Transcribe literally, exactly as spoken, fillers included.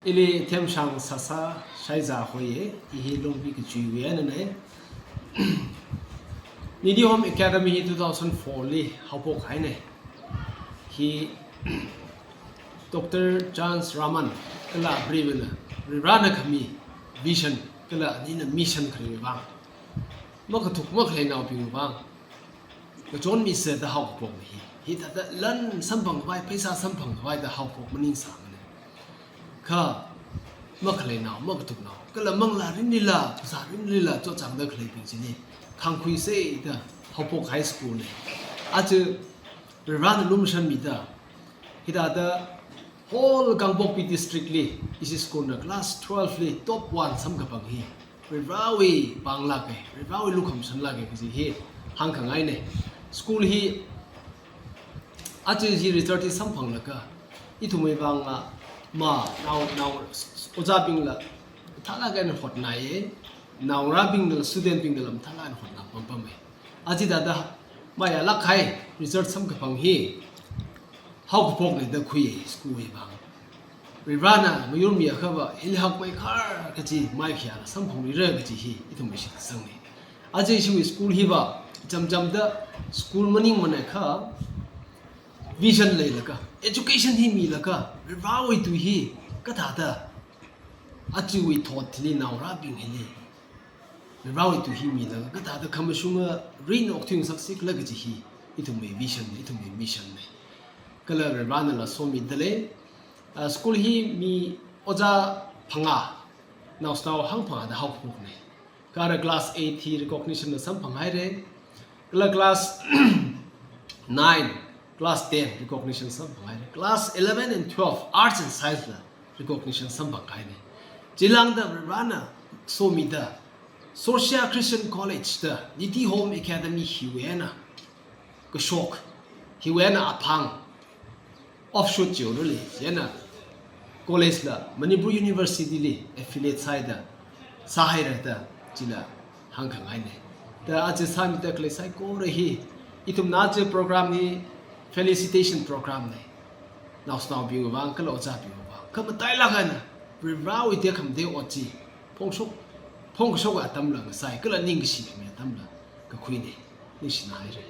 Ili Themshang Sasa Shaiza hoiye, i hi Longbi kachiwui einanei. Nidihom Academy hi two thousand four li haophok hainei. Hi Doctor Chance Raman kala Brivena, Varivarana khami vision kala anina mission khalei vang makathuk makhalei naobing vang kachon misa da haophok hi. Hithāda lan samphang khavai, pheisā samphang khavai da haophok maningsāmana. Kha makhalei nao, makathuk nao, kala manglā rinlila, phasā rinlila chotchāngda khaleibing chili khangkhuisa da haophok hai school nei. Aja Varivarana lumashanmida, hithāda whole Kangpokpi district li ishi school na class twelve li top one samkaphang hi Varivarawui panglāka, Varivarawui lukhamashanlāka kaji hi hāngkhangainei. School hi aja hi result hi samphanglaga, ithumwui vangla ma nao, nao, ojābingla mathālāk eina hotnaiye, naongarābingla, student bingla mathālāk eina hotnā pampamei. Aja hithāda mayālāk kahai result samkaphang hi haokaphoknei da khuiye school wui vang. Varivarana mayurmiakhava hili haophok khar kaji maikhayāna samphangrira kaji hi ithumwui shitkasangnei. Aja ishiwui school hiva chamchamda school maningmana kha vision leilaga, education hi milaga, Varivarawui tui hi kathāda ajawui thot hili naongarābing hili Varivarawui tui hi milaga kathāda khamashunga rin okthuingasaksi khala kaji hi ithumwui vision, ithumwui mission nei. Kala Varivaranala somida lei. Ah, school hi mi ojā phangā, naoshinao hangphangāda haophoknei. Kha ara class eight hi recognition la samphanghaire. Kala class nine, class ten recognition samphanghaire. Class eleven and twelve, arts and science la recognition samphanghainei. Chilāngda Varivarana somida Sorshia Christian College da Nidihom Academy hiwui eina kashok, hiwui eina aphang offshoot chiwuili, chieina college la Manipur University li affiliate sāhaida, sāhaira da chila hāngkhangainei. Da aja sāmida khalei saikora hi, ithumna aja program hi felicitation program nei. Naoshinaobingwui vang kala ojābingwui vang. Kha matailāk eina Varivarawui tekhamatei ot chi phongshok, phongkashok atamla ngasai, kala ningkashi khami atamla kakhuinei. Ningshināhaire.